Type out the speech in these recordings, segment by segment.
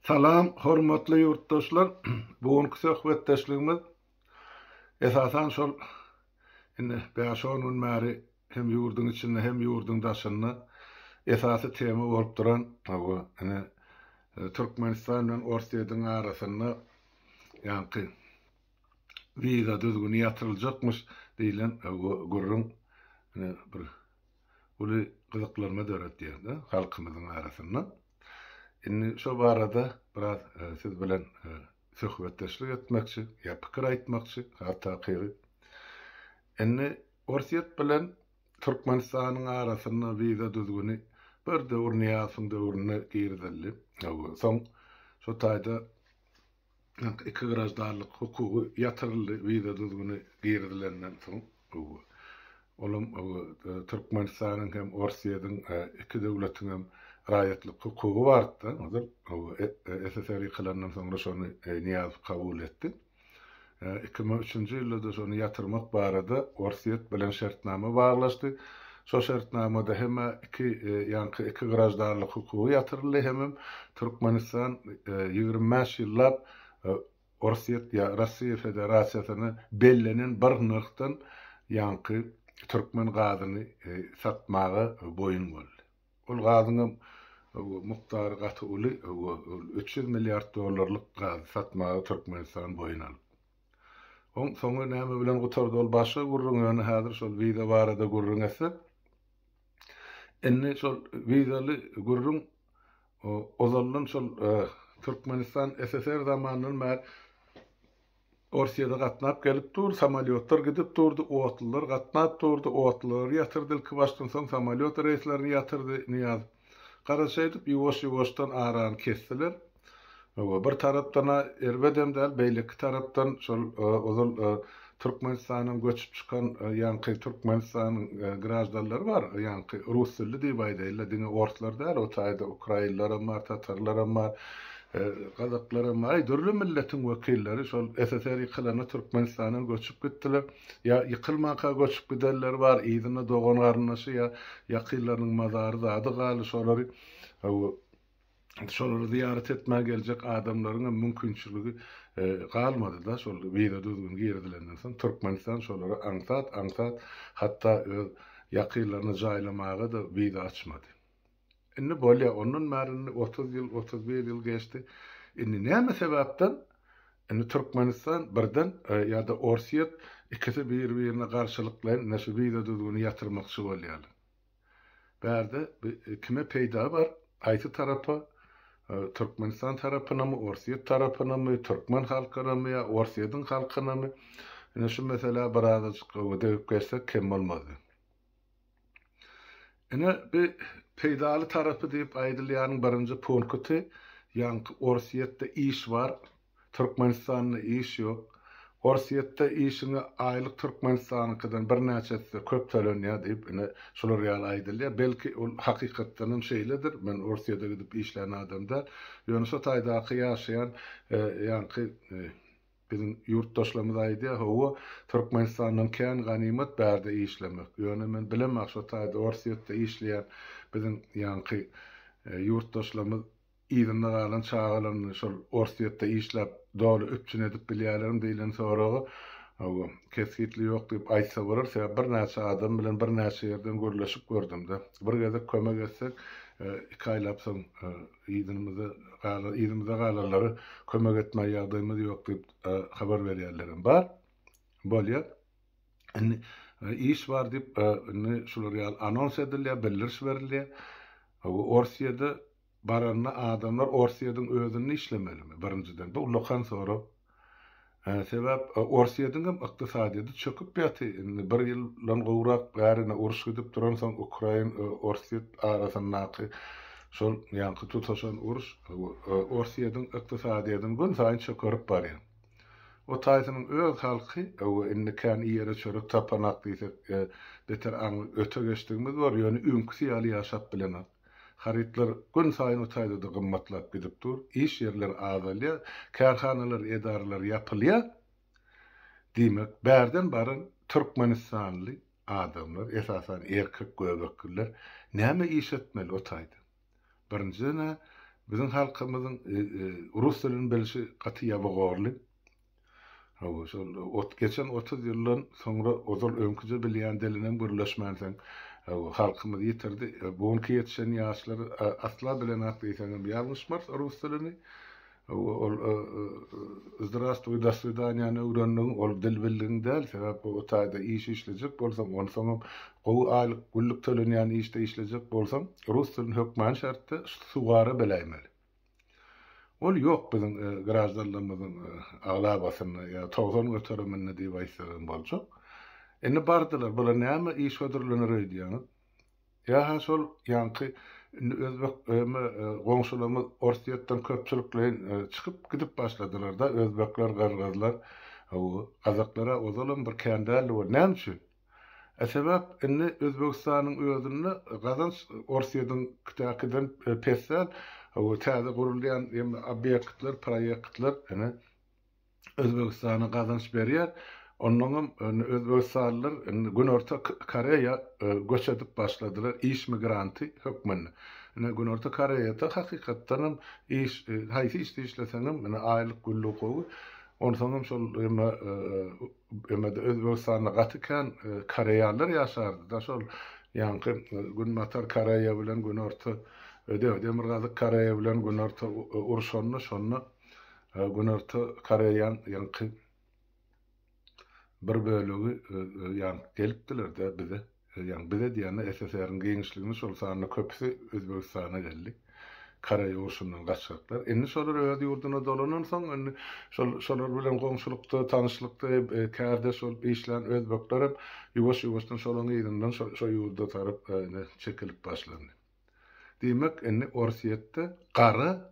Salam hormatly ýurtdaşlar! Bu günki söhbetdeşligimiz esasan şol indi bäş-on gün bäri hem ýurduň içinde hem ýurduň daşynda esasy tema bolup duran hawa ine Türkmenistan bilen Orsýetiň arasynda ýaňky wiza düzgüni ýatyryljakmyş diýlen gürrüň ine bir uly gyzyklanma döretýär halkymyzyň arasynda. Indi şo barada biraz siz bilen söhbetdeşlik etmekçi ýa pikir aýtmakçy has takygy. Indi Orsýet bilen Türkmenistanyň arasynda wiza düzgüni bir döwür Nyýazowyň döwründe girizildi. Soň şo taýda iki graždanlyk hukugy ýatyryldy wiza düzgüni girizilenden soň. Olam Türkmenistanyň hem Orsýetiň iki döwletiň hem raýatlyk hukugy bardy. SSR ýykylandan soňra şony Nyýazow kabul etdi. 2003-nji ýylda-da şony ýatyrmak barada Orsýet bilen şertnama baglaşdy. Şo şertnamada hem-ä iki ýaňky iki graždanlyk hukugy ýatyryldy, hemem Türkmenistan 25 ýyllap Orsýet ýa Russiýa Federasiýasyna bellenen bir nyrhdan ýaňky türkmen gazyny satmaga boýun boldy. Ol gazyňam mukdary gaty uly, 300 milliard dollarlyk gazy satmaga Türkmenistan boýun alyp. Oň soňy näme bilen gutardy ol başga gürrüň, ýöne häzir şol wiza barada gürrüň etsek, indi şol wizaly gürrüň ozaldan şol Türkmenistan SSR zamanyndan bäri Orsýede gatnap gelip dur, samolýotlar gidip durdy, otlular gatnap durdy, otlulary ýatyrdy ilki başdan, soň samolýot reýslerini ýatyrdy Nyýazow. Garaz şeýdip ýuwaş-ýuwaşdan arany kesdiler. Hawa, bir tarapdan-a erbedem däl, beýleki tarapdan şol ozal Türkmenistandan göçüp çykan ýaňky Türkmenistanyň graždanlary bar, ýaňky rus dilli diýip aýdaýynda, diňe orslar däl, o taýda ukrainlaram bar, tatarlaram bar, gazaklaram bar, aý dürli milletiň wekilleri şol SSR ýykylanda Türkmenistandan göçüp gitdiler. Ýa ýykylmanka göçüp gidenleri bar, yzynda dogan-garyndaşy ýa ýakynlarynyň mazary zady galdy, şolary şolary zyýarat etmäge geljek adamlaryň hem mümkinçiligi galmady-da, şol wiza düzgüni girizilenden soň Türkmenistan şolara aňsat-aňsat hatda öz ýakynlaryny jaýlamaga-da wiza açmady. Indi bolýar, ondan bäri indi 30 ýyl, 31 ýyl geçdi. Indi näme sebäpden indi Türkmenistan birden ýa-da Orsýet ikisi bir-birine garşylyklaýyn ine şu wiza düzgüni ýatyrmakçy bolýarlar. Bärde kime peýda bar? Haýsy tarapa? Türkmenistan tarapynamy, Orsýet tarapynamy, türkmen halkynamy ýa Orsýetiň halkynamy? Ine şu meselä birazajyk degip geçsek kem bolmazdy. Ine bi peýdaly tarapy diýip aýdylýanyň birinji punkty, ýaňky Orsýetde iş bar, Türkmenistanda iş ýok. Orsýetde işiňe aýlyk Türkmenistanyňkydan birnäçe esse köp tölenýär diýip ine şular ýaly aýdylýar. Belki ol hakykatdan hem şeýledir, men Orsýede gidip işlän adam däl. Ýöne şo taýdaky ýaşaýan ýaňky Biziň ýurtdaşlarymyz aýdýar, hawa, Türkmenistandan kän ganymat bärde işlemek. Ýöne men bilemok, şo taýda Orsýetde işleýän biziň ýaňky ýurtdaşlarymyz yzynda galan çagalaryny şol Orsýetde işläp doly üpjün edip bilýärlermi diýlen soraga, hawa, kesgitli ýok diýip aýtsa bolar. Sebäbi birnäçe adam bilen birnäçe ýerden gürleşip gördüm-de. Bir gezek kömek etsek, iki aýlap soň Yzymyzda galan, yzymyzda galanlara kömek etmäge ýagdaýymyz ýok diýip habar berýänlerem bar. Bolýar. Indi iş bar diýip, indi şular ýaly anons edilýär, bildiriş berilýär. Orsýede baranda adamlar Orsýediň özünde işlemelimi? Birinjiden, bu ullakan sorag. Sebäp Orsýetiň hem ykdysadyýeti çöküp ýaty. Indi bir ýyldan gowrak bäri ine uruş gidip duransoň Ukrain Orsýet arasyndaky şol ýaňky tutaşan uruş Orsýetiň ykdysadyýetini günsaýyn çökerip barýar. O taýsynyň öz halky indi kän iýere çörek tapanak diýsek beter aňly öte geçdigimiz bor, ýöne öňküsi ýaly ýaşap bilenok. Harytlar günsaýyn o taýda-da gymmatlap gidip dur. Iş ýerleri azalýar, kärhanalar, edaralar ýapylýar. Diýmek, bärden baran türkmenistanly adamlar, esasan erkek göbekliler näme iş etmeli o taýda? Birinjiden-ä, Biziň halkymyzyň rus dilini bilşi gaty ýabygorly. Hawa, şol ot geçen 30 ýyldan soňra ozal öňküje bilýän dilinem gürleşmänsoň, hawa, halkymyz ýitirdi. Bu günki ýetişen ýaşlar asla bilenok diýseňem ýalňyşmarys rus dilini. Hawa, ol zdrastwuý, do swidaniýany öwrendigiň, ol dil bildigiň däl, sebäp o taýda iş işlejek bolsaň, onsoňam gowy aýlyk, günlük tölenýän işde işlejek bolsaň, rus dilini hökmany şertde suwara biläýmeli. Ol ýok biziň graždanlarymyzyň aglabasynda ýa 90 göteriminde diýip aýtsak hem boljak. Indi bardylar, bular näme iş hödürlener öýdýäňiz? Ýa-ha şol ýaňky indi özbek eme goňşularymyz Orsýetden köpçülikleýin çykyp gidip başladylar-da, özbekler, gyrgyzlar, hawa, gazaklar-a ozalam bir kän däldi weli. Näme üçin? E sebäp indi Özbegistanyň özünde gazanç Orsýetiňkidäkiden pes däl. Hawa täze gurulýan ýa obýektler, proýektler ine Özbegistana gazanç berýär. Onnoňam indi özbegistanlylar indi Günorta Koreýa göç edip başladylar iş migranty hökmünde. Ine Günorta Koreýada hakykatdanam iş haýsy işde işleseňem ine aýlyk günlük gowy. Onsoňam şol eme Ömede Özbegistanda gaty kän koreýalylar ýaşardy-da, şol ýaňky Günbatar Koreýa bilen Günorta, Demirgazyk Koreýa bilen Günorta urşanda, şonda Günorta Koreýaň ýaňky bir bölegi ýaňky gelipdiler-de bize. Ýagny bize diýende SSR-iň giňişligini şol sanda köpüsi Özbegistana geldi. Koreýa urşundan gaçgaklar. Indi şolar öz ýurduna dolanansoň indi şol şolar bilen goňşulykda, tanyşlykda kärdeş bolup işlän özbekler hem ýuwaş-ýuwaşdan şolaryň yzyndan şo şo ýurda tarap ine çekilip başlandy. Diýmek indi Orsýetde gara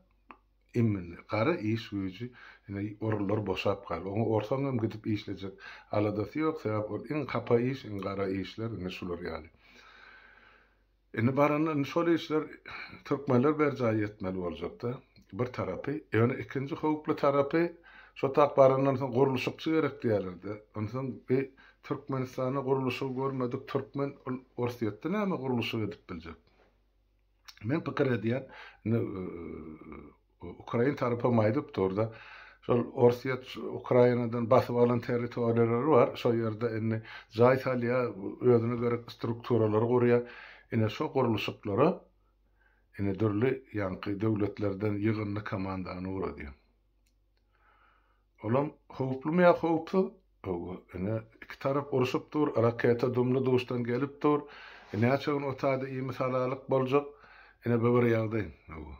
Immini, gara iş güýji, ine, orunlar boşap galdy. Oňa orsaň hem gidip işlejek aladasy ýok, sebäp ol iň hapa iş, iň gara işler ine şular ýaly. Indi baranda indi şol işler türkmenler berjaý etmeli boljakda, bir tarapy. Ýöne ikinji howply tarapy, şo tak barandan soň gurluşykçy gerek diýerler-de. Onsoň bi Türkmenistanda gurluşygy görmedik türkmen ol Orsýetde näme gurluşyk edip biljek? Men pikir edýän, indi ukrain tarapam aýdyp dur-da, şol Orsýet Ukrainadan basyp alan territoriýalary bar, şo ýerde indi jaý salýar, özüne gerek strukturalary gurýar. Ine şo gurluşyklara ine dürli ýaňky döwletlerden ýygyndy komandany ugradýar. Olam howplumy ýa howpsuz? Hawa, ine, iki tarap urşup dur, raketa dumly-duşdan gelip dur. Näçe gün o taýda imisalalyk boljak? Ine, bu bir ýagdaý. Hawa.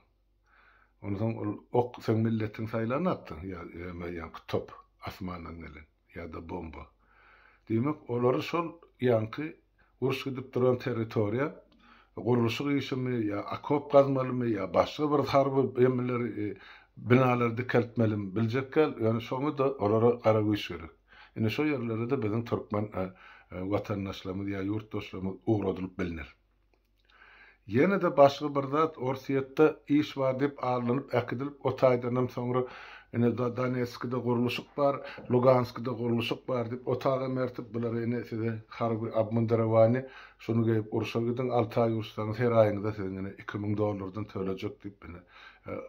Onsoň ol ok seň milletiň saýlanakdy, ýa ýaňky top asmandan gelen. ýa-da bomba. Diýmek, olary şol ýaňky uruş gidip duran territoriýa gurluşyk işimi ýa okop gazmalymy ýa başga bir harby emileri, binalary dikeltmelimi biljek däl, ýöne şoňa-da olara gara güýç gerek. Ine şo ýerlere-de biziň türkmen watandaşlarymyz ýa ýurtdaşlarymyz ugradylyp bilner. Ýene-de başga bir zat, Orsýetde iş bar diýip aldanyp äkidilip, o taýdanam soňra ine Donetskide gurluşyk bar, Luganskide gurluşyk bar diýip otagam ertip, bulara ine size harby obmundirowaniýe, şuny geýip urşa gidiň, alty aý urşsaňyz her aýyňyza siziň ine 2000 dollardan tölejek diýip ine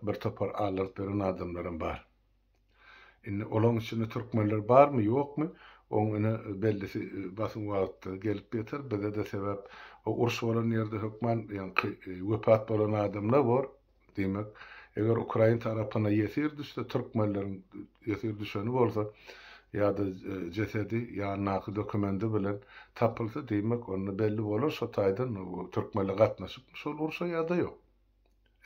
bir topar aldanyp ýören adamlaram bar. Indi olaň içinde türkmenler barmy, ýokmy, oň ine bellisi basym wagtda gelip ýeter. Bize-de sebäp o uruş bolan ýerde hökman ýaňky wepat bolan adamlar bor. Diýmek, eger ukrain tarapyna ýesir düşse, türkmenleriň ýesir düşeni bolsa ýa-da jesedi ýanyndaky dokumendi bilen tapylsa, diýmek, onda belli bolar şo taýdan türkmenler gatnaşypmy şol urşa ýa-da ýok.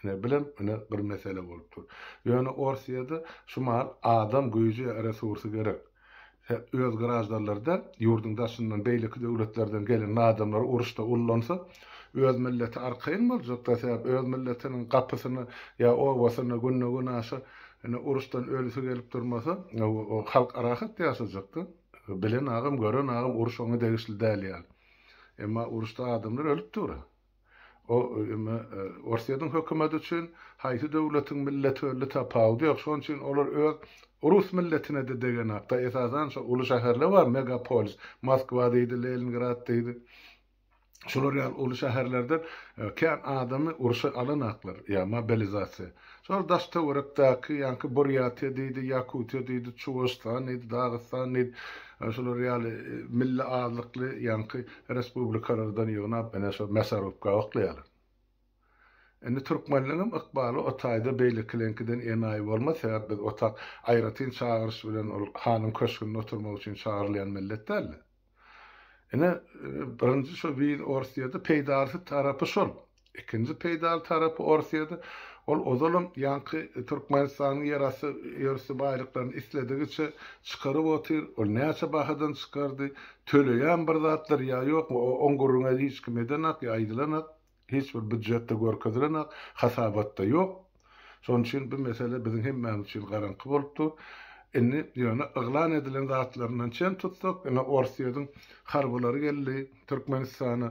Ine bilem ine bir mesele bolup dur. Ýöne Orsyýede şu mahal adam güýji resursy gerek. Öz graždanlary däl, ýurduň daşyndan beýleki döwletlerden gelen adamlary uruşda ullansa, öz milleti arkaýyn boljakda, sebäp öz milletiniň gapysyna ýa obasyna günde-günaşa ine uruşdan ölüsi gelip durmasa, o halk rahat ýaşajakda. Bilen agam, gören agam uruş oňa degişli däl ýaly. Emma uruşda adamlar ölüp dur. O eme Orsýetiň hökümeti üçin haýsy döwletiň milleti öldi tapawudy ýok. Şonuň üçin olar öz rus milletine-de degenakda. Esasan şo uly şäherler bar, megapolis, Moskwa diýdi, Leningrad diýdi. Şular ýaly uly şäherlerden kän adamy urşa alanaklar, ýa mobilizasiýa. Şol daş-töwerekdäki, ýaňky Burýatiýa diýdi, Ýakutiýa diýdi, Çuwaşystan diýdi, Dagystan diýdi, şular ýaly milli azlykly ýaňky respublikalardan ýygnap, ine şo mäsarubka oklaýarlar. Indi türkmenliňem ykbaly o taýda beýlekileňkiden enaýy bolmaz, sebäp biz o tak aýratyn çagyryş bilen ol hanyň köşgünde oturmak üçin çagyrylýan millet däldi. Ine, birinji şo wiz Orsýede peýdalysy tarapy şol. Ikinji peýdaly tarapy Orsýede, ol ozalam ýaňky Türkmenistanyň ýerasty, ýerüsti baýlyklaryny isledigiçe çykaryp otyr, ol näçe bahadan çykardy, töleýän bir zatlar ýa ýokmy, oň gürrüňi hiç kim edenak ýa aýdylanak. Hiç bir býujetde görkezilenak, hasabatda ýok. Şonuň üçin bu mesele biziň hemmämiz üçin garaňky bolup dur. Indi ýöne yglan edilen zatlaryndan çen tutsak, ine Orsýetiň harbylary geldi Türkmenistana,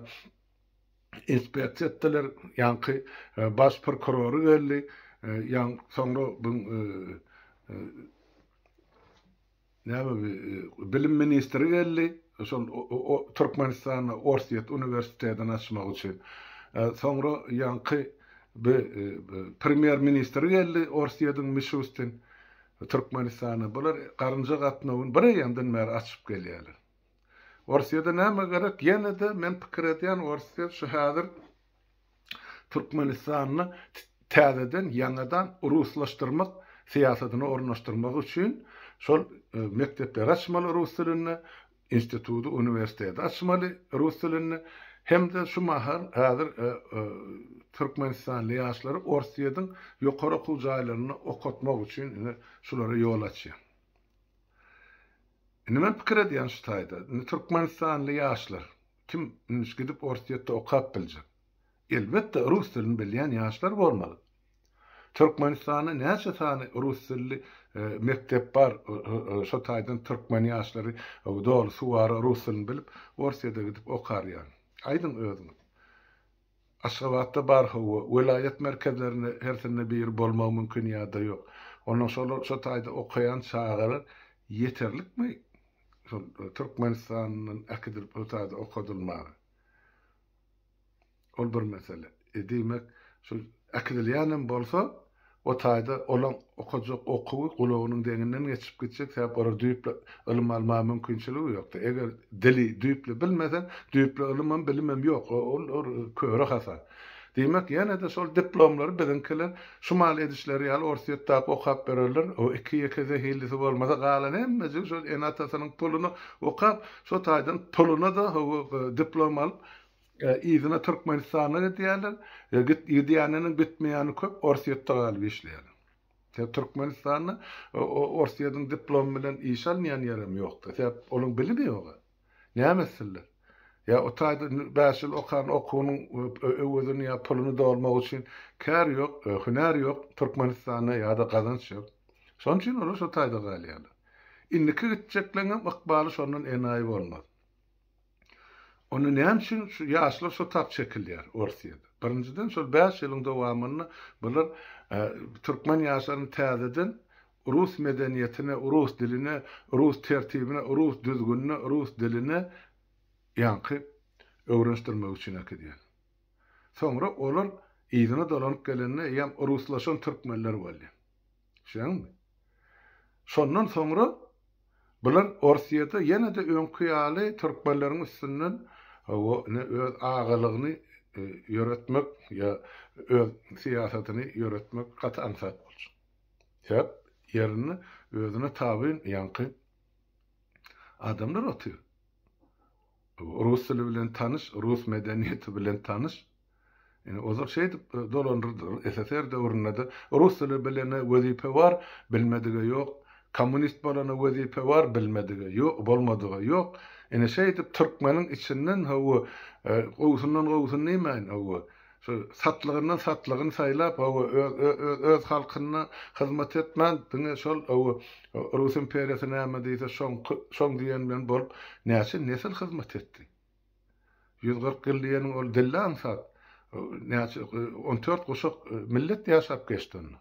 inspeksiýa etdiler, ýaňky baş prokurory geldi, ýaň soňra bu Näme bi bilim ministri geldi şol Türkmenistanda Orsýet uniwersitetini açmak üçin. Soňra ýaňky bi premýer ministri geldi Orsýetiň Mişustin Türkmenistana. Bular garynja gatnawyny bir eýýämden bäri açyp gelýärler. Orsýede näme gerek? Ýene-de men pikir edýän Orsýet şu häzir Türkmenistanda täzeden, ýaňadan ruslaşdyrmak syýasatyny ornaşdyrmak üçin şol mekdepleri açmaly rus dilinde, institudy, uniwersiteti açmaly rus dilinde hem-de şu mahal häzir türkmenistanly ýaşlary Orsýetiň ýokary okuw jaýlarynda okatmak üçin ine şulara ýol açýar. Indi men pikir edýän şu taýda, indi türkmenistanly ýaşlar kim indi gidip Orsýetde okap biljek? Elbetde rus dilini bilýän ýaşlar bolmaly. Türkmenistanda näçe sany rus dilli mekdep bar, şo taýdan türkmen ýaşlary doly suwara rus dilini bilip Orsýede gidip okar ýaly. Aýdyň özüňiz. Aşgabatda bar hawa, welaýat merkezlerinde hersinde biri bolmagy mümkin ýa-da ýok. Onnoň şolar şo taýda okaýan çagalar ýeterlikmi şol Türkmenistandan äkidilip şo taýda okadylmaga? Ol bir mesele. E, diýmek, şu äkidilýänem bolsa, o taýda olaň okajak okuwy gulagynyň deňinden geçip gitjek, sebäp olar düýpli ylym almaga mümkinçiligi ýokdy. Eger dili düýpli bilmeseň, düýpli ylymam, bilimem ýok. Ol ol köre hasa. Diýmek, ýene-de şol diplomlary biziňkiler şu mal edişleri ýaly Orsýetdäki okap bererler. O iki-ýeke zehillisi bolmasa, galan hemmejigi şol ene-atasynyň puluna okap, şo taýdan puluna-da hawa diplom alyp, Yzyna Türkmenistana gidýärler. Gidýäniniň gitmeýäni köp, Orsýetde galyp işleýärler. Sebäp Türkmenistanda Orsýetiň diplomy bilen işe alynýan ýerem ýokdy. Sebäp olaň bilimi ýok. Näme etsinler? Ýa o taýda 5 ýyl okan okuwynyň öwezini ýa puluny dolmak üçin kär ýok, hünär ýok Türkmenistanda ýa-da gazanç ýok. Şonuň üçin olar şo taýda galýarlar. Indiki gitjekleňem ykbaly şondan enaýy bolmaz. Onda näme üçin şu ýaşlar şo tap çekilýär Orsýede? Birinjiden şol 5 ýylyň dowamynda bular e, türkmen ýaşlaryny täzeden rus medeniýetine, rus diline, rus tertibine, rus düzgünine, rus diline ýaňky öwrenişdirmek üçin äkidýär. Soňra olar yzyna dolanyp gelende eýýäm ruslaşan türkmenler bolýar. Düşýäňmi? Şondan soňra bular Orsýete ýene-de öňki ýaly türkmenleriň üstünden hawa ine öz agalygyny ýöretmek ýa öz syýasatyny ýöretmek gaty aňsat boljak. Sebäp ýerinde özüne tabyn ýaňky adamlar otyr. Rus dili bilen tanyş, rus medeniýeti bilen tanyş. Ine, ozal şeýdip dolandyrdylar. SSR döwründe-de rus dili bilene wezipe bar, bilmedige ýok. Kommunist bolana wezipe bar, bilmedige ýok, bolmadyga ýok. Ine, şeýdip türkmeniň içinden hawa, gowusyndan gowusyny diýmäýin, hawa, şu satlygyndan satlygyny saýlap, hawa, öz, öz, öz halkyna hyzmat etmän, diňe şol, hawa, Rus imperiýasy näme diýse, şoňky, şoň diýeni bilen bolup, näçe nesil hyzmat etdi. 140 ýyl diýeniň ol dille aňsat. Näçe 14 guşak millet ýaşap geçdi onda.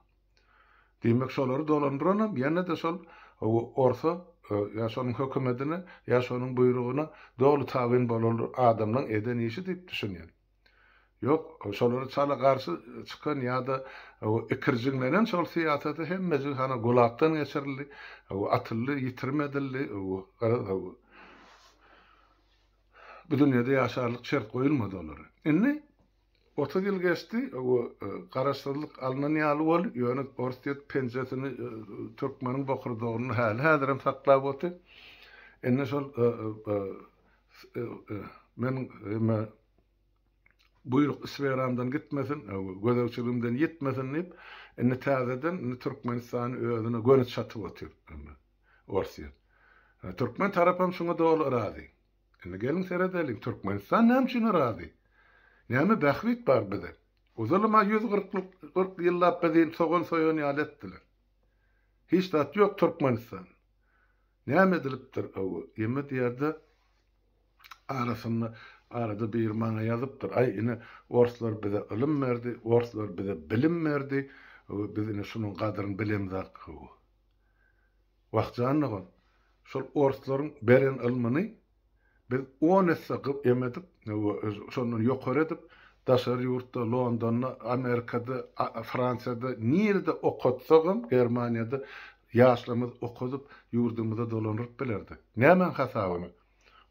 Diýmek şolary dolandyranam ýene-de şol orsa. ýa şonuň hökümetine, ýa şonuň buýrugyna doly tabyn bolan adamlaň eden işi diýip düşünýän. Ýok, şolara çala garşy çykan ýa-da ikirjiňlenen şol syýasata hemmejigi hana gulakdan geçirildi, atyldy, ýitirim edildi, garaz, bu dünýede ýaşarlyk şert goýulmady olara. Indi 30 ýyl geçdi, garaşsyzlyk alnan ýaly boldy, ýöne Orsýet penjesini türkmeniň bokurdagynda häli-häzirem saklap otyr. Indi şol meniň buýruk sferamdan gitmesin, gözegçiligimden ýitmesin diýip, indi täzeden indi Türkmenistany özüne göni çatyp otyr Orsýet. Türkmen tarapam şuňa doly razy. Indi geliň seredeliň, Türkmenistan näme üçin razy? Näme bähbit bar bize? Ozalama 140 40 ýyllap bizi sogan soýan ýaly etdiler. Hiç zat ýok Türkmenistan. Näme edilipdir? Ýeme diýerde arasynda arada biri maňa ýazypdyr. Aý ine orslar bize ylym berdi, orslar bize bilim berdi. Biz ine şunuň gadyryny bilemzak. Wah jan dogan, şol orslaryň beren ylmyny biz on esse em edip, şondan ýokary edip, daşary ýurtda, Londonda, Amerikada, Fransiýada, nirede okatsagam, Germaniýada ýaşlarymyzy okadyp, ýurdumyza dolandyryp bilerdik. Nämäň hasabyna?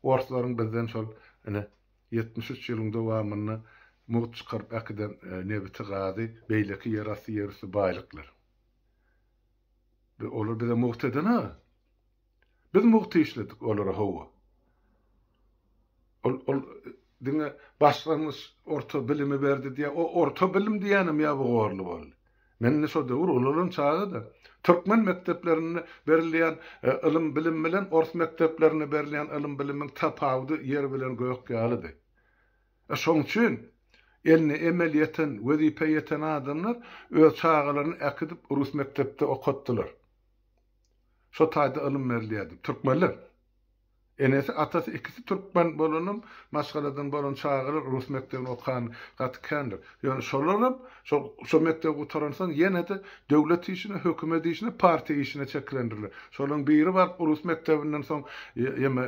Orslaryň bizden şol, ine, 73 ýylyň dowamynda mugt çykaryp äkiden nebiti, gazy, beýleki ýerasty, ýerüsti baýlyklar. Olar bize mugt eden-a. Biz mugt işledik olara hawa. Ol ol diňe başlangyç orta bilimi berdi diýä. O orta bilim diýýänem ýabygorly boldy. Men indi şo döwür ulalan çaga-da. Türkmen mekdeplerinde berilýän e, ylym bilim bilen ors mekdeplerinde berilýän ylym bilimiň tapawudy ýer bilen gök ýalydy. E şoň üçin eline emel ýeten, wezipe ýeten adamlar öz çagalaryny äkidip rus mekdepde okatdylar. Şo taýda ylym berilýärdi. Türkmenler. Enesi, atasy ikisi türkmen bolanam maşgaladan bolan çagalar rus mekdebini okan gaty kändir. Ýöne şolaram şo şo mekdebi gutaransoň ýene-de döwlet işine, hökümet işine, partiýa işine çekilendirler. Şolaryň biri baryp rus mekdebinden soň ýeme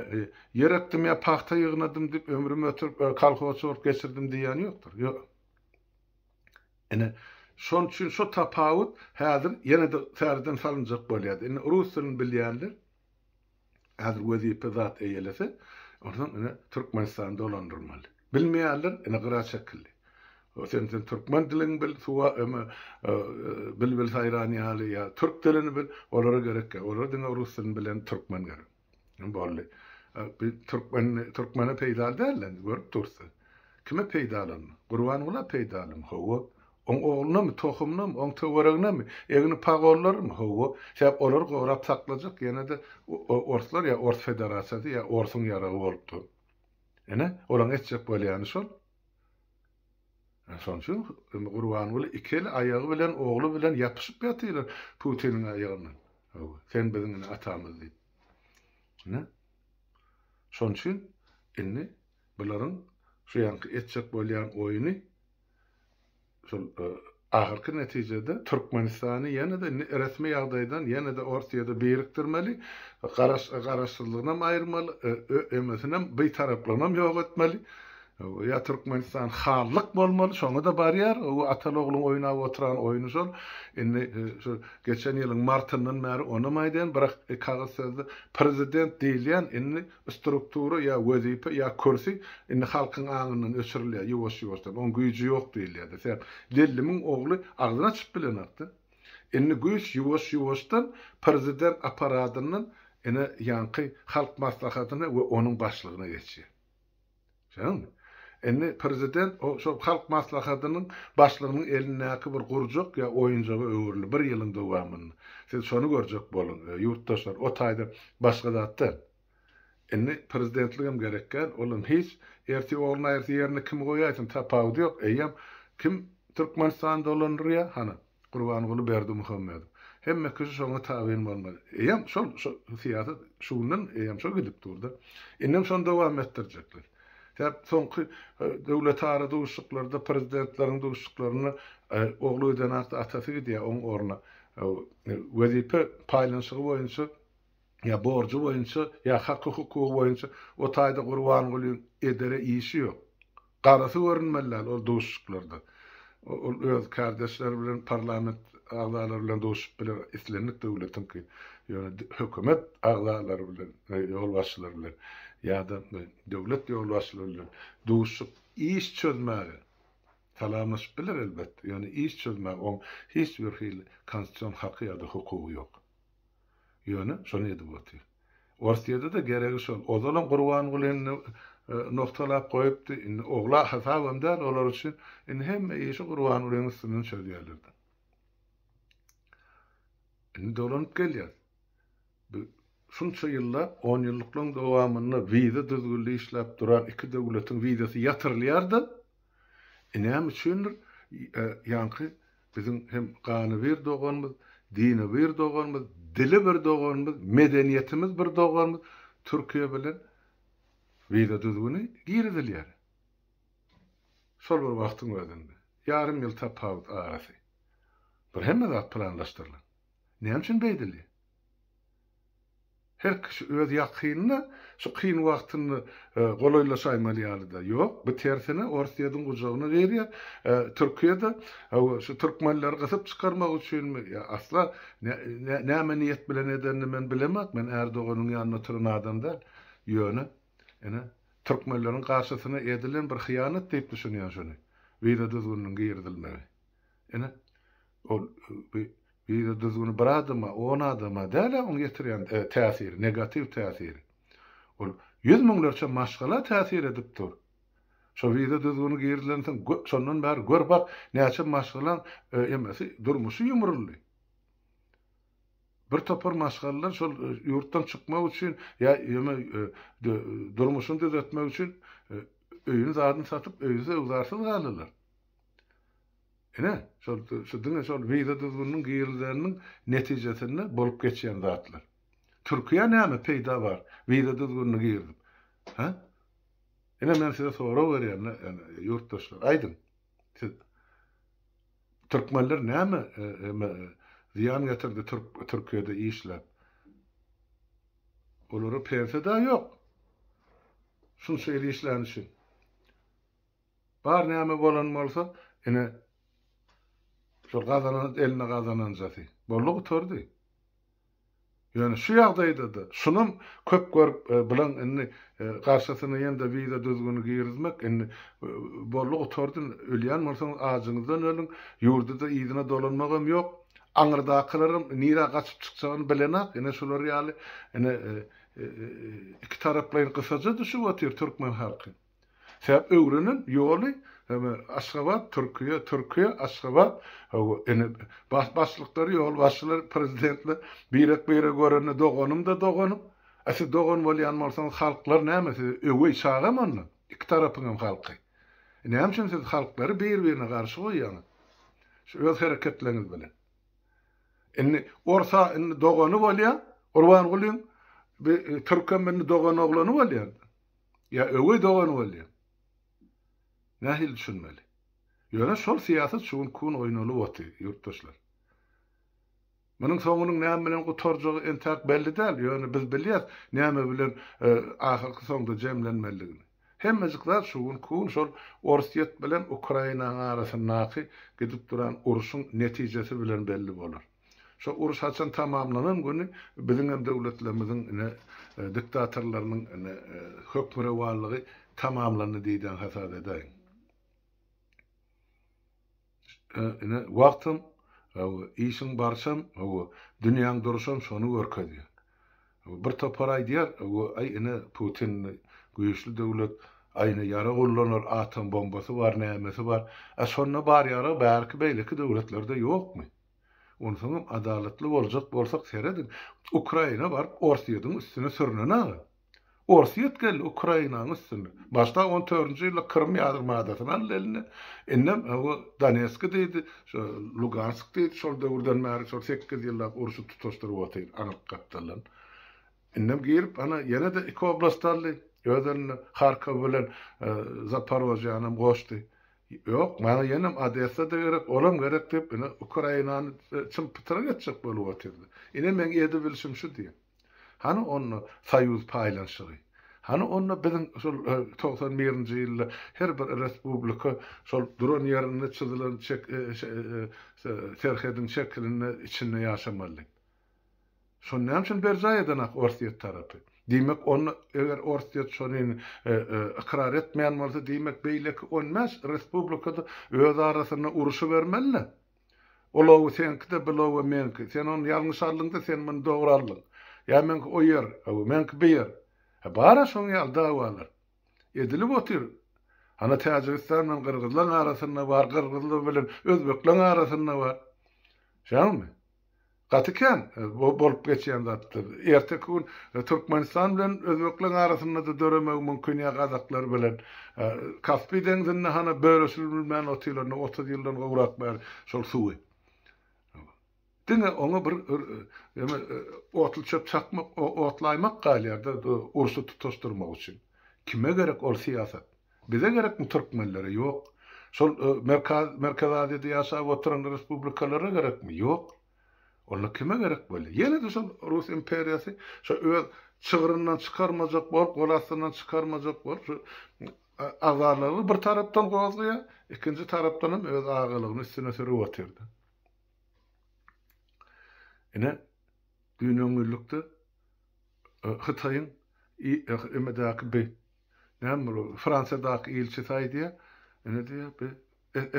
Ýer ekdim ýa pagta ýygnadym diýip ömrümi ötürip kolhozçy bolup geçirdim diýýän ýokdur. Ýok. Ine, şonuň üçin şo tapawut häzir ýene-de täzeden salynjak bolýar. Indi rus dilini bilýänler häzir wezipe zat eýelese, onsoň ine Türkmenistany dolandyrmaly. Bilmeýänler ine gyra çekildi. Sen sen türkmen dilini bil, suwa öme bilbil saýran ýaly ýa türk dilini bil, olara gerek ýok. Olara diňe rus dilini bilen türkmen gerek. Boldy. Bir türkmen türkmene peýdaly däl indi görüp dursa. Kime peýdaly? Gurbangula peýdalymy? Hawa. Oň oglunamy, tohumynamy, oň töwereginemi, egni pagonlarymy? Hawa. Sebäp olary gorap saklajak ýene-de orslar ýa Ors federasiýasy ýa orsuň ýaragy bolup dur. Ine, olaň etjek bolýany şol. Şonuň üçin Gurbanguly iki eli aýagy bilen, ogly bilen ýapyşyp ýatyrlar Putiniň aýagyndan. Hawa, sen biziň ine atamyz diýip. Ine. Şonuň üçin indi bularyň şu ýanky etjek bolýan oýny şol e, ahyrky netijede Türkmenistany ýene-de indi resmi ýagdaýdan ýene-de Orsýede birikdirmeli, garaş garaşsyzlygynam aýyrmaly, e, emesinem bitaraplygyny ýok etmeli. Ýa Türkmenistan hanlyk bolmaly, şoňa-da barýar. O ataly-ogluň oýnap oturan oýny şol. Indi şu geçen ýylyň martyndan bäri onam aýdýan, bir kagyz sözde prezident diýilýän indi struktura ýa wezipe ýa kürsi indi halkyň aňyndan öçürilýär ýuwaş-ýuwaşdan. Oň güýji ýok diýilýär-de. Sebäp Lellimiň ogly agzyny açyp bilenokdy. Indi güýç ýuwaş-ýuwaşdan prezident apparadyndan ine ýaňky Halk Maslahatyna we onuň başlygyna geçýär. Şeýdemi? Indi prezident o şol Halk Maslahatynyň başlygynyň elindäki bir gurjak ýa oýunjaga öwrüldi bir ýylyň dowamynda. Siz şony görjek boluň, ýurtdaşlar, o taýda başga zat däl. Indi prezidentligem gerek däl, olam hiç. Ertir ogluny aýyrsa ýerine kimi goýaýsyn, tapawudy ýok. Eýýäm kim Türkmenistany dolandyrýar? Hany, Gurbanguly Berdimuhamedow. Hemme kişi şoňa tabyn bolmaly. Eýýäm şol şo syýasat şu günden eýýäm şo gidip dur-da. Indem şony dowam etdirjekler. Sebäp soňky döwletara duşuşyklarda, prezidentleriň duşuşyklarynda ogly gidenakda atasy gidýär oň ornuna. Wezipe paýlanyşygy boýunça. Ýa borjy boýunça, ýa haky-hukugy boýunça o taýda Gurbangulyň edere işi ýok. Garasy görünmeli däl ol duşuşyklarda. Ol öz kärdeşleri bilen, parlament agzalary bilen duşuşyp biler, islendik döwletiňki. Ýöne hökümet agzalary bilen, ýolbaşçylary bilen ýa-da döwlet ýolbaşçylary bilen duşuşyp iş çözmäge, salamlaşyp biler elbetde, ýöne iş çözmäge oň hiç bir hili konstitusion haky ýa-da hukugy ýok. Ýöne şony edip otyr. Orsýede-de geregi şol. Ozalam Gurbangulyny nogtalap goýupdy. Indi ogla hasabam däl olar üçin. Indi hemme işi Gurbangulynyň üstünden çözýärler-de. Indi dolanyp gelýäs. Bu şunça ýyllap, onýyllyklaryň dowamynda wiza düzgünli işläp duran iki döwletiň wizasy ýatyrylýar-da, näme üçindir, ýaňky Biziň hem gany bir doganymyz, dini bir doganymyz, dili bir doganymyz, medeniýetimiz bir doganymyz Türkiýe bilen wiza düzgüni girizilýär. Şol bir wagtyň özünde. Ýarym ýyl tapawut arasy. Bir hemme zat planlaşdyrylan. Näme üçin beýdilýär? Her kişi öz ýakynyna şu kyn wagtynda golaýlaşaýmaly ýaly-da. Ýok, bu tersine Orsýetiň gujagyna girýär. Türkiýe-de şu türkmenleri gysyp çykarmak üçinmi, ýa asla näme niýet bilen edenini men bilemok, men Erdoganyň ýanynda oturan adam däl. Ýöne, ine, türkmenleriň garşysyna edilen bir hyýanat diýip düşünýän şuny, wiza düzgüniniň girizilmegi. Ine, ol bu Wiza düzgüni bir adama, on adama däl-ä oň ýetirýän täsiri, negatiw täsiri. Ol ýüz müňlerçe maşgala täsir edip dur. Şo wiza düzgüni girizilensoň şondan bäri gör bak näçe maşgalaň emesi, durmuşy ýumruldy. Bir topar maşgalalar şol ýurtdan çykmak üçin ýa ýöne durmuşyny düzetmek üçin öýüni zadyny satyp öýsüz-öwzarsyz galdylar. Ine, şol, şu diňe şol wiza düzgüniniň girizileniniň netijesinde bolup geçýän zatlar. Türkiýä näme peýda bar wiza düzgünini girizip? Hä? Ine men size sorag berýän, ýurtdaşlar, aýdyň. Siz türkmenler näme zyýan getirdi Türkiýede işläp? Olara pensiýa-da ýok. Şunça ýyl işläni üçin. Bar näme bolan bolsa, ine, şol gazanan eline gazananjasy. Boldy gutardy. Ýöne şu ýagdaýda-da, şunam köp görüp, e, bilen indi e, garşysyna ýene-de wiza düzgüni girizmek, indi e, boldy gutardy, ölýän bolsaňyz ajyňyzdan ölüň, ýurda-da yzyna dolanmagam ýok. Aňyrdakylaram nirä gaçyp çykjagyny bilenak, ine şular ýaly, ine ikitaraplaýyn gysaja düşüp otyr türkmen halky. Sebäp öwrenen ýoly heme Aşgabat, Türkiýe, Türkiýe, Aşgabat, hawa, ine baş başlyklary, ýolbaşçylar, prezidentler birek-biregi görende doganym-da doganym. A siz dogan bolýan bolsaňyz halklar näme size öweý çagamy onda? Iki tarapyňam halky. Näme üçin siz halklary bir-birine garşy goýýaňyz? Şu öz hereketleriňiz bilen. Indi orsa indi dogany bolýar, Gurbangulyň bi türkem indi dogan oglany bolýar. Ýa öweý dogany bolýar. Nähili düşünmeli? Ýöne şol syýasat şu gün kun oýnalyp otyr, ýurtdaşlar. Munuň soňunyň näme bilen gutarjagy entäk belli däl, ýöne biz bilýäs näme bilen ahyrky soňda jemlenmelidigini. Hemmejik zat şu gün kun şol Orsýet bilen Ukrainanyň arasyndaky gidip duran urşuň netijesi bilen belli bolar. Şo uruş haçan tamamlanan güni biziňem döwletlerimiziň ine diktatorlarynyň ine hökmürowanlygy tamamlandy diýden hasap edäýiň. Ine wagtam, işiň barşam, dünýäň durşam şony görkezýär. Bir topar aýdýar, aý ine Putin güýçli döwlet, aý ine ýarag ullanar, atom bombasy bar, nämesi bar. A şonda bar ýarag bärki beýleki döwletlerde ýokmy? Onsoňam adalatly boljak bolsak serediň, Ukraina baryp Orsýetiň üstüne sürnen aga. Orsýet geldi Ukrainanyň üstüne. Başda on dördünji ýylda Krym ýarymadasyny aldy eline. Indem hawa Donetski diýdi, şo Lugansk diýdi, şol döwürden bäri şol sekiz ýyllap urşy tutaşdyryp otyr aňryk gapdaldan. Indem girip ana ýene-de iki oblast aldy öz eline, Harkow bilen Zaporožýanam goşdy. Ýok, maňa ýenem Odessa-da gerek, olam gerek diýip, ine, Ukrainany çym-pytrak etjek bolup otyrdy. Ine, meň edibilşim şu diýip. Hany onda soýuz paýlanyşygy? Hany onda biziň şol 91-nji ýylda her bir respublika şol duran ýerinde çyzylan serhediň şekilinde içinde ýaşamaly diýip. Şony näme üçin berjaý edenak Orsýet tarapy? Diýmek onda eger Orsýet şony ykrar etmeýän bolsa diýmek beýleki on bäş respublikada öz arasynda uruşybermeli-dä. Ol oba seňki-de, bil oba meňki. Sen ony ýalňyş aldyň-da, sen muny dogry aldyň. Ýa meňki o ýer, hawa, meňki bu ýer. Hä, bar-a şoň ýaly dawalar. Edilip otyr. Hana Täjigistan bilen gyrgyzlaň arasynda bar, gyrgyzlar bilen özbekleň arasynda bar. Şeňmi? Gaty kän bolup geçýän zatlar. Erteki gün Türkmenistan bilen özbekleň arasynda-da döremegi mümkin ýa gazaklar bilen. Kaspi deňzinde hana bölüşilmän otyrlar indi 30 ýyldan gowrak bäri şol suwy. Diňe oňa bir eme otly çöp çakmak, otlaýmak galýar-da urşy tutaşdyrmak üçin. Kime gerek ol syýasat? Bize gerekmi türkmenlere? Ýok. Şol Merkezi Aziýada ýaşap oturan respublikalara gerekmi? Ýok. Onda kime gerek bolýar? Ýene-de şol Rus imperiýasy şo öz çygryndan çykarmajak bolup, gol astyndan çykarmajak bolup, şu agzalalygy bir tarapdan gozgaýar, ikinji tarapdan hem öz agalygyny üstüne sürüp otyrdy. Ine, düýn öňňüllikde Hytaýyň emedäki bi näme bul Fransiýadaky ilçisi aýdýar, ine diýýär, bi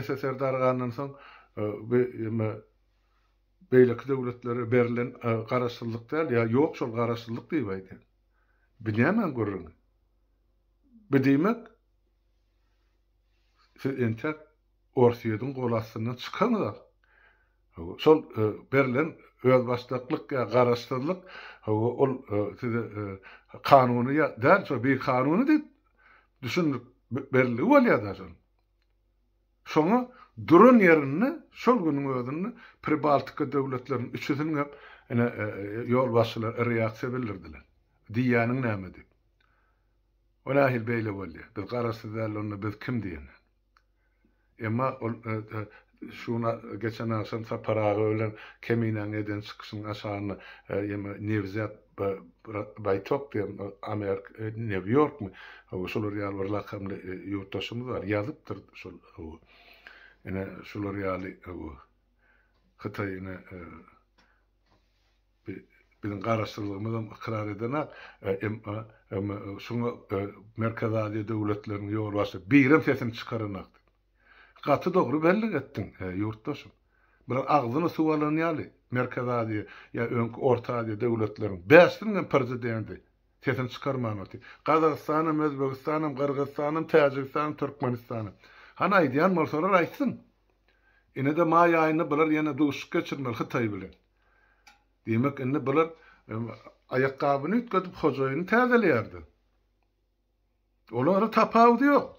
SSR dargandan soň bi eme beýleki döwletlere berlen garaşsyzlyk däl, ýa ýok şol garaşsyzlyk diýip aýdýar. Bi nämäň gürrüňi? Bi diýmek siz entek Orsýetiň gol astyndan çykaňyzak. Şol berlen özbaşdaklyk ýa garaşsyzlyk ol size kanuny ýa däl şo bikanuny diýip düşündirip berildi bolýar-da şol. Şoňa duran ýerinde şol günüň özünde Pribaltika döwletleriniň üçüsiniň hem ine ýolbaşçylary reaksiýa bildirdiler. Diýýäniň näme diýip. O nähili beýle bolýar? Biz garaşsyz däl onda biz kim diýenden. Emma ol şu gün geçen agşam Sapar aga bilen Keminäň eden çykyşynyň aşagynda ýene Newzat Baýtok diýen Amerik New Ýorkmy şolar ýaly bir lakamly ýurtdaşymyz bar ýazypdyr şol ine şular ýaly Hytaý ine Biziň garaşsyzlygymyzam ykrar edenak, emma şuňa Merkezi Aziýa döwletleriniň ýolbaşçysy birem sesini çykaranak diýip. Gaty dogry bellik etdiň, ýurtdaşym. Bular agzyna suw alan ýaly Merkezi Aziýa ýa öňki Orta Aziýa döwletleriniň bäşisiniň hem prezidenti sesini çykarman otyr. Gazagystanam, Özbegistanam, Gyrgyzystanam, Täjigistanam, Türkmenistanam. Hany aýdýan bolsalar aýtsyn. Ine-de maý aýynda bular ýene duşuşyk geçirmeli Hytaý bilen. Diýmek, indi bular aýakgabyny üýtgedip, hojaýyny täzeleýärdi. Olara tapawudy ýok.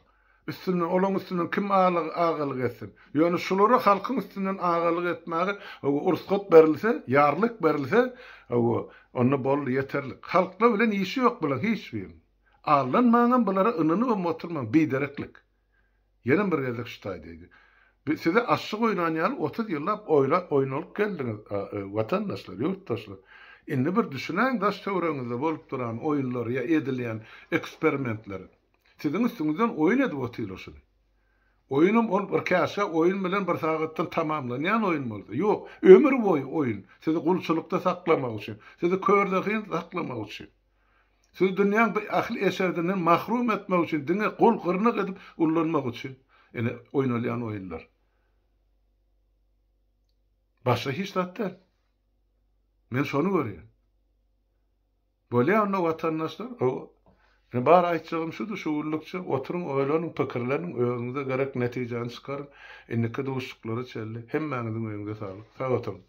Üstünden, olaň üstünden kim agalyk etsin. Ýöne şulara halkyň üstünden agalyk etmäge rugsat berilse, ýarlyk berilse, onda boldy, ýeterlik. Halklar bilen işi ýok bulaň hiç biriniň. Aldanmaňam bulara ynanybam oturmaň, bidereklik. Ýenem bir gezek şu taýda edi. Bi size aşşyk oýnan ýaly 30 ýyllap oýla oýnalyp geldiňiz watandaşlar, ýurtdaşlar. Indi bir düşünäýiň daş töweregiňizde bolup duran oýunlary ýa edilýän eksperimentleri. Siziň üstüňizden oýun edip otyrlar şuny. Oýunam ol bir käşgä oýun bilen bir sagatdan tamamlanýan oýun bolsa. Ýok, ömür boýy oýun. Sizi gulçulykda saklamak üçin, sizi körzehin saklamak üçin. Sizi dünýäň bu ähli eşredinden mahrum etmek üçin diňe gol gyrnak edip ullanmak üçin ine oýnalýan oýunlar. Başga hiç zat däl. Men şony görýän. Bolýa onda watandaşlar. Hawa. Ine bar aýtjagym şudy şu günlükçe oturyň oýlanyň pikirleniň özüňize gerek netijäni çykaryň. Indiki duşuşyklara çenli hemmäňiziň öýüňize saglyk. Sag oturyň.